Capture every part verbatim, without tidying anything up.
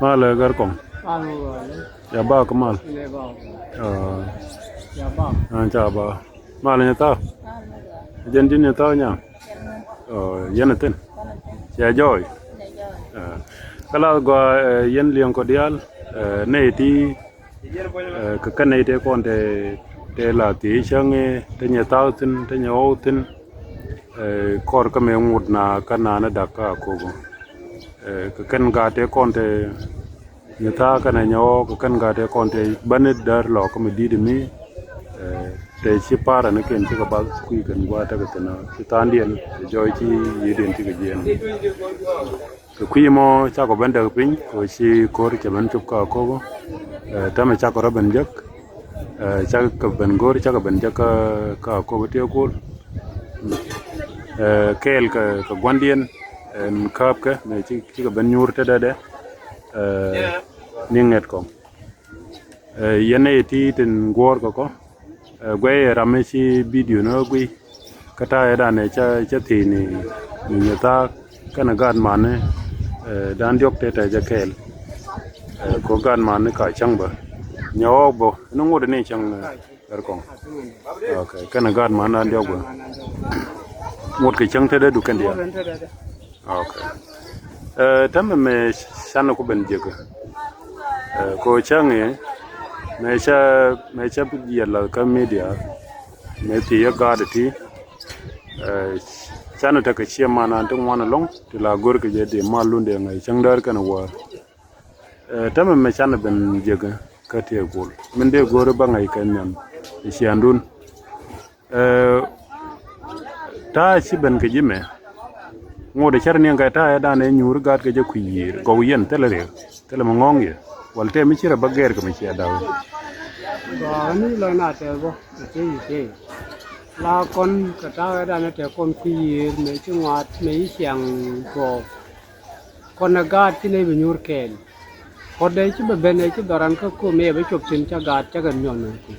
Malɛ Gɛrkɔŋ. Malɛ. Ya bak mal. Aa. Ya bak. An ca bak. Malɛ nyɛ thaw. Jɛn din nyɛ thaw nya. Aa, yɛn a thin. Cɛ jɔɔy. Aa. Kala gɔaa, ɛ, yɛn liɛŋ kɔ diaal, ɛ, nɛy ti, ɛ, kɛ kɛn nɛy tëë kɔn tëë, tëë la thiec cäŋ, ɛ, te nyɛ thaw thin, te nyɛ ɣɔw thin. Ɛ, kɔr kä mëë ŋot na kä naan ɛ dak kä Akobo. Ɛ, kɛ kɛn gaat tëë kɔn tëë nyɛ thaak kɛnɛ nyɛ ɣɔɔ, kɛ kɛn gaat tëë kɔn tëë bäni däär lɔ kä mi di̱i̱t mi. Ɛ, tëë ci pa̱a̱r ɛn kɛn cikɛ bath kui̱ kɛn gua̱a̱th tekɛ thi̱n ci tha̱a̱ŋdiɛn tëë jɔɔc ci yiëëdiɛn cikɛ jiɛɛn. Kɛ kui̱ mɔ cakɔ ben däk piny kɛ ci ko̱r cɛ ben cop kä Akobo. Ɛ, täämɛ cakɔ rɔ ben jek. Ɛ, cakɔ ben go̱o̱r, cakɔ ben jek kä, kä Akobo tiekul. Ɛ, kɛɛl kɛ, kɛ gua̱ndiɛn ɛn kääpkɛ mëë ci, cikɛ ben nyuur tetdɛ. Ɛ, ni ŋɛt kɔŋ. Ɛ, yɛn ɛ ti tin guɔ̱ɔ̱r kɛ kɔ. Ɛ, guɛy ɛ ram mi ci bidio ni ɣä guiy. Kä ta̱a̱ ɛ danɛ cä, cä thiec ni, ni nyɛ thaak kɛnɛ gaat mani, ɛ, dan diɔ̱k tëë tɛcɛ kɛɛl. Ɛ, kɔ gaat mani ka cäŋ bä. Nyɛ ɣɔɔk bä ni ŋot ni cäŋ, ɛ, Gɛrkɔŋ. Ok. Kɛnɛ gaat mani dan diɔ̱k bä. Ŋot kɛ cäŋ tetdɛ du kɛn diaal. Ok. Ɛ, tämɛ mɛ canɛ ku ben jek. Ɛ, ko cäŋ i̱ mɛ cä, mɛ cä yɛl kä media. Mɛ thiec yɛ gaat ti. Ɛ, canɛ tekɛ ciɛ man an ti ŋuan ɛlɔ̱ŋ ti la go̱rkɛ jɛ di mal lundɛ ŋa̱c cäŋ däär kɛn wäär. Ɛ, tämɛ mɛ canɛ ben jek kä tiɛɛk gol min dee go̱o̱r bä ŋa̱c kɛ nhiam ɛ ciaandun. Ɛ, ta̱a̱ ci ben kɛ ji̱ mɛ. Ŋot ɛ cär niɛŋ kɛ ta̱a̱ ɛ danɛ nyuur gaat kɛ jɛ kui̱ yiëër gɔw yɛn thilɛ riɛk thilɛ mi ŋɔ̱ɔ̱ŋ yɛ. Wal tëë mi ci rɛ bä gɛɛr kɛ mi ciɛ da̱w. Gɔaa ni lɔ na tɛth bä ɛ tëë yi tëë. La kɔn kɛ ta̱a̱ ɛ danɛ tɛth kɔn kui̱ yiëër mëë ci ŋuaat mëë ci ciaŋ tuɔɔk. Kɔn ɛ gaat ci nɛy bi nyuur kɛɛl. Kɔn dee ci bɛ ben ɛ ci dhɔran kä kum ɛ bɛ cop thi̱n ca gaat cä kɛ nyuɔn nööŋ thi̱n.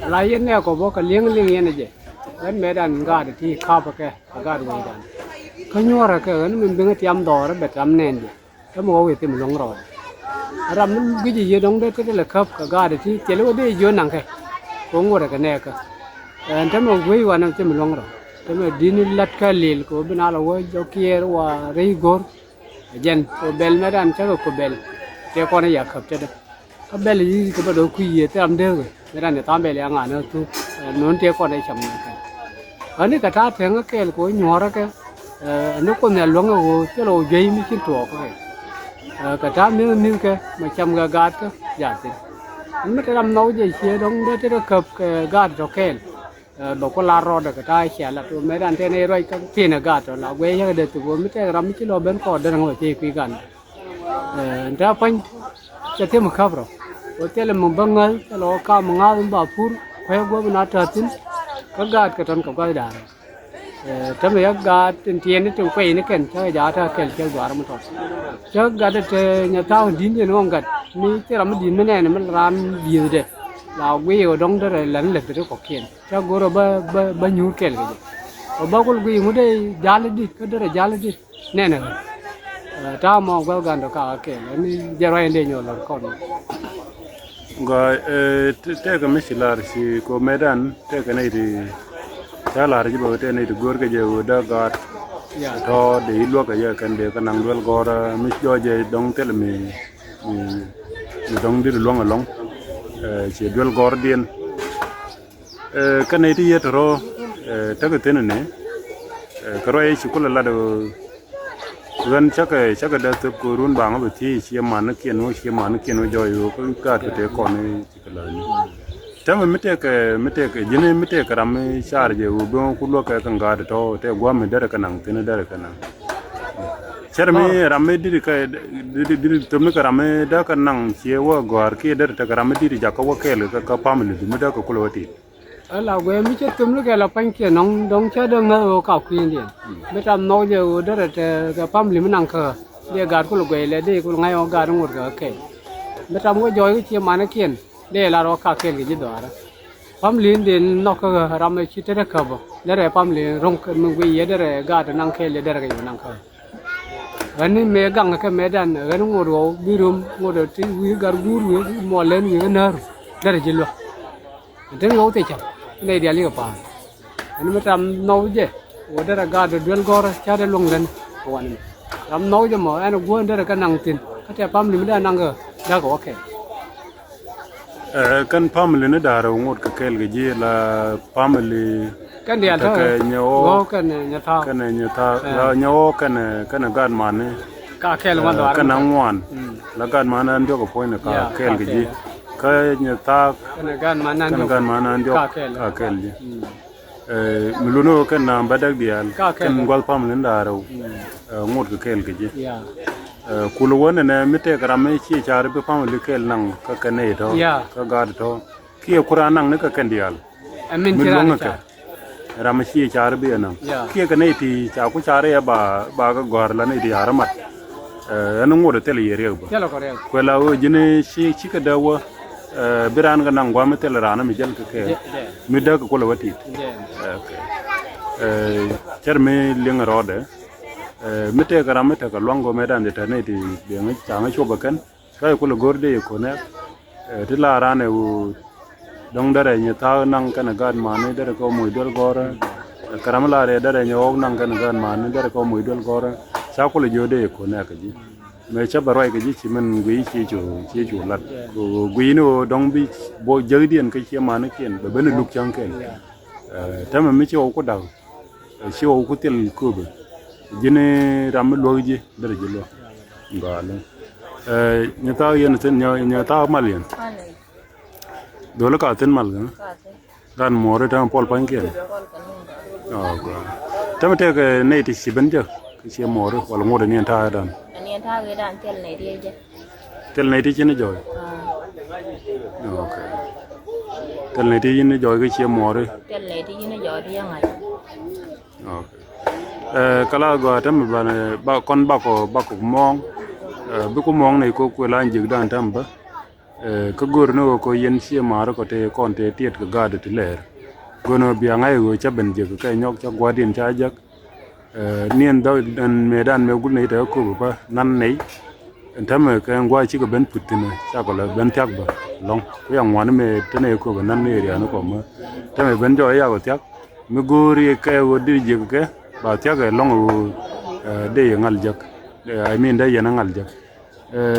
Ala yɛn nɛɛkɔ bä kɛ li̱eŋ li̱ŋ yɛn ɛ jɛ. Ɣän mëëdan gaat ti ka̱pä kɛ kɛ gaat wecdan. Kä nyuɔ̱rä kɛ ɣän min biŋä tiam dhɔɔrä bɛ tam nɛɛn jɛ. Kä mi wä wi̱i̱ thim luäŋ rɔɔdɛ. Ram mi guic ɛ yiëë dɔ̱ŋ dee kä dee lɛ käp kɛ gaat ti thil wä dee jiö naŋ kɛ. Kɛ ŋuɔ̱t ɛ kɛ nɛɛkä. Ɛn te mi guic wanɛ thim luäŋ rɔ. Te mi di̱t ni lat kä lil kɛ wä bi na lɔ wä jɔk kiɛɛr wa rɛy go̱r. Ɛ jɛn kɛ bɛl mɛ dan cä kɛ kɛ bɛl. Tëë kɔn ɛ ya käp tetdä. Kä bɛl i̱ kɛ bä do̱r kui̱ yiëë thil ram dee kɛ mɛ dan i̱ tham bɛl i̱ aŋa̱n ɛ thuk. Ɛ, nööŋ tëë kɔn ɛ cam nɛ kɛ. Ɣän i̱ kɛ ta̱a̱ tɛŋä kɛɛl kɛ wä nyuɔ̱ɔ̱rä kɛ. Ɛ, ni kuoth nhial luäŋ ɛ ɣöö thilɛ wä juey mi cin tuɔɔk kɛ. Ɛ, kɛ ta̱a̱ mi̱th mi̱th kɛ mɛ cam kɛ gaat kä jaathin. Ɛn mi te ram nhɔk jɛ cië dɔ̱ŋ dee tetdä käp kɛ gaat tɔ kɛɛl. Ɛ, bɛ ku lar rɔɔdɛ kɛ ta̱a̱ ciɛ lat wä mɛ dan tɛn ɛ ruac kä pi̱n ɛ gaat tɔ la guɛy yäk dee thuk wä mi tɛk ram mi ci lɔ ben kɔɔr derɛ ŋä wä thiec kui̱ gan. Ɛ, ɛn ta̱a̱ pa̱ny cɛ thi̱m käp rɔ wä thilɛ mi bä ŋäth thilɛ wä kam ŋa̱th mi ba pur kuɛ guäp na ta̱a̱ thi̱n. Kä gaat kɛ tɔn kɛ gua̱th da̱a̱r. Ɛ, tämɛ yä gaat tin tiɛɛni tin kuɛyni kɛn cä jaat a kɛl cä gua̱a̱r mi tɔt. Cä gat te nyɛ tha̱a̱ŋ di̱n jɛ ni ɣɔ̱ŋ gat mi ci ram mi di̱n mi nɛɛni mi raan di̱i̱thdɛ. La guiy ɣä dɔ̱ŋ derɛ lɛn lɛth ti kɔ̱kiɛn. Cä go̱rä bä, bä, bä nyuur kɛl kɛ jɛ. Ɣä bä kul guiy ŋut dee jal i̱ di̱t kä derɛ jal i̱ di̱t. Nɛnɛ ɣä. Ɛ, ta̱a̱ mɔ gua̱th gandɔ ka ɣä kɛl. Ɛn jɛ ruac in dee nyɔɔl lɔr kɔn. Gɔaa, ɛ, te-, tëëkɛ mi ci lar ci ko metdan tëëkɛ nɛy ti ca lar ci bä tëë nɛy ti go̱o̱rkɛ jɛ ɣöö dee gaat. Ya. Tɔ̱ dee i̱ luäk kɛ jɛ kɛn dee kɛ naŋ duel gɔ̱rä mi jɔɔc jɛ dɔ̱ŋ thilɛ mi, mi, mi dɔ̱ŋ di̱t luäŋ ɛlɔ̱ŋ. Ɛ, ci duel gɔ̱rdiɛn. Ɛ, kä nɛy ti yet rɔ, ɛ, tekɛ thi̱n ni, ɛ, kɛ ruac ci kulɛ lat ɣöö ɣän cakɛ, cakɛ dee thöp kɛ run baŋä bɛ thiec ciɛ manikiɛn wä, ciɛ manikiɛn wä jɔɔc ɣöö kä gaat kɛ tëë kɔn i̱ cikɛ la̱th ni. Tämɛ mi tëëkɛ, mi tëëkɛ ji̱n mi tëëkɛ ram mi car jɛ ɣöö ben ku luäk kɛ kɛ ŋa̱a̱t tɔ̱ tëë gua̱a̱m mi derɛ kɛ naŋ thi̱n derɛ kɛ naŋ. Cär mi ram mi diri kɛ, diri, diri thöp mi kɛ ram mi dee kɛ naŋ ciɛ wä gɔ̱a̱r kiɛ derɛ tekɛ ram mi diri jakä wä kɛɛl kɛ, kɛ family du mi dee kɛ kulɛ wä tit. Ala guɛ mi cɛ thöm ni kɛ la pa̱ny kiɛ nɔŋ dɔŋ cä dee ŋäth ɣöö ka kui̱ndiɛn. Mi tam nhɔk jɛ ɣöö derɛ te kɛ family mi naŋ kä dee gaat kul guɛy lɛ dee kul ŋa̱c ɣɔk gaat ŋot kɛ kɛ. Mi tam wä jɔɔc kä ciɛ manikiɛn dee lar ɣɔk ka kɛl kɛ ji̱ dhɔaarä. Family in dee nhɔk kä ɣä ram ɛ ci tetdä käp ɔ derɛ family in ro̱ŋ kɛ mi guiy yɛ derɛ gaat naŋ kɛl yɛ derɛ kɛ yɛ naŋ kä ɣä. Ɣän ni mëë gaŋ kɛ mëëdan, ɣän ŋot ɣɔw bi rom, ŋot ti wi̱i̱ gar guur wi̱i̱ muɔlɛn wi̱i̱ kä näär. Derɛ ji̱ luäk. Ɛn te ɣɔw thiecä nɛy diaal yikɛ pa̱a̱n. Ɛn mi tam nhɔw jɛ, wä derɛ gaat duel gɔ̱rä, ca̱tdɛ luäŋ län kɛ wanɛ mi. Tam nhɔw jɛ mɔ ɛn guäär derɛ kɛ naŋ thi̱n, kä tɛ pamili mi dee naŋ kɛ da̱k kɛ wä kɛl. Ɛ, kɛn family ni da̱rɛ ŋot kɛ kɛɛl kɛ ji̱ la family. Kɛn diaal tɔ̱ kɛ nyɛ ɣɔw kɛn nyɛ thaak kɛn nyɛ thaak la nyɛ ɣɔw kɛn kɛn gat mani. Ka kɛɛl ŋuan kɛn ŋuan la gat mani an diɔk kɛ puɔ̱ny ni ka kɛɛl kɛ ji̱. Kä nyɛ thaak kɛn gat mani an diɔk ka kɛɛl ji̱. Mi luni ɣöö kɛn na̱a̱m bädäk diaal kɛn gua̱th family ni da̱rɛ ŋot kɛ kɛɛl kɛ ji̱. Kulɛ wä nɛnɛ mi tëëkɛ ram mi ciɛ ca̱r bi family kɛɛl naŋ kä kɛn nɛy tɔ̱ kä gaat tɔ̱ kiɛ ku raan naŋ ni kä kɛn diaal. Mi luäŋ kɛ ram mi ciɛ ca̱r bi ɛ naŋ kiɛ kɛ nɛy ti ca ku ca̱r yɛ ba ba kä gɔ̱a̱r la nɛy ti ca̱r mat. Ɛn ŋot ɛ thil yɛ riɛk bä kuɛ la ɣöö ji̱n ci ci kɛ dee wä. Bi raan kɛ naŋ gua̱a̱m mi thil raan mi jäl kɛ kɛɛl mi däk kɛ kulɛ wä tit. Cär mi liŋ rɔɔdɛ. Mi tëëkɛ ram mi tekɛ luaŋ gɔmɛ dan di tɛt ni ti biɛŋ caŋ cuɔp ɛ kɛn. Kä kulɛ go̱r dee yɛ konɛk ti la raan ɛ wu. Dɔ̱ŋ derɛ nyɛ thaak naŋ kɛnɛ gaat mani derɛ kɛ moc duel gɔ̱rä. Kɛ ram la rɛ derɛ nyɛ ɣɔk naŋ kɛnɛ gaat mani derɛ kɛ moc duel gɔ̱rä. Ca kulɛ jiö dee yɛ konɛk kɛ ji̱. Mëë cä bɛ ruac kɛ ji̱ ci min guiy ci cu ci cu lat. Guiy ni ɣöö dɔ̱ŋ bi bɔ jäkdiɛn kä ciɛ manikiɛn bɛ ben luk cäŋ kɛn. Tämɛ mi ci ɣɔw ku da̱k. Ci ɣɔw ku thil kööbä. Ji̱n ram mi luäk ji̱ derɛ ji̱ luäk. Gɔaa ni nyɛ thaak yɛn thi̱n nyɛ thaak mal yɛn. Dholi ka thi̱n mal kɛ. Gan muɔri tɛmɛ puɔl pa̱nykiɛn. Tämɛ tëëkɛ nɛy ti ci ben jek kä ciɛ muɔri wala ŋot aniɛn ta̱a̱ dan. Thil nɛy ti ci ni jɔɔy. Thil nɛy ti ci ni jɔɔy kä ciɛ muɔri. Kä la gɔaa tämɛ banɛ ba kɔn bakɔ bakɔ muɔ̱ɔ̱ŋ. Bikɔ muɔ̱ɔ̱ŋ nɛy kɔ kuɛ la jiäk dan tämɛ bä. Kä go̱r ni ɣöö kɔ yɛn ciɛ ma̱a̱ri kɔ tëë kɔn tëë tiɛt kɛ gaat ti lɛɛr. Go̱n ɣöö bia ŋa̱c ɣöö cä ben jek kɛ nyɔk cä gua̱diɛn ca jek. Niɛn dhɔk ɛn mëëdan mëë gul nɛy te kä kööbä pa nan nɛy. Ɛn tämɛ kɛ ɛn gua̱a̱c cikɛ ben put thi̱n cakɔ lɛ ben thiak bä lɔ̱ŋ. Ku ya ŋuani mëë te nɛy kä kööbä nan ni riani kɔ mä tämɛ ben jɔɔc yakɔ thiak. Mi go̱o̱ri kɛ ɣöö di jiäk kɛ ba thiak ɛ lɔ̱ŋ ɣöö dee yɛ ŋal jek. I mean dee yɛn ɛ ŋal jek.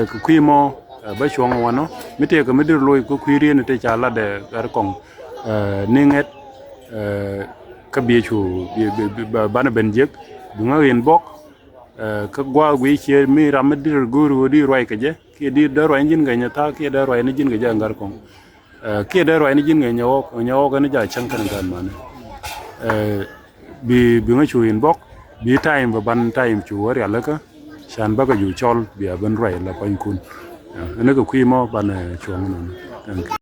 Kɛ kui̱ mɔ bä cuɔ̱ŋ wanɔ mi tëëkɛ mi deri loc kä kui̱ rieni te ca lat ɛ ɣär kɔŋ. Ni ŋɛt kä biɛ cu banɛ ben jiäk bi ŋäk in bɔk. Kä gua̱a̱k guiy ciɛ mi ram mi deri go̱o̱ri ɣöö di ruac kɛ jɛ kiɛ di dee ruac ni ji̱n kɛ nyɛ thaak kiɛ dee ruac ni ji̱n kɛ jɛ ɛ ŋär kɔŋ. Kiɛ dee ruac ni ji̱n kɛ nyɛ ɣɔk nyɛ ɣɔk ɛn ja̱ cäŋ kɛn gaat mani. Bi bi ŋä cu inbox bi time bä ban time cu wä rialikä. Can bä kɛ ju cɔl bia ben ruac la kuanykun. Ɛn kɛ kui̱ mɔ ban cuɔ̱ŋ nɔnɔ. Thank you.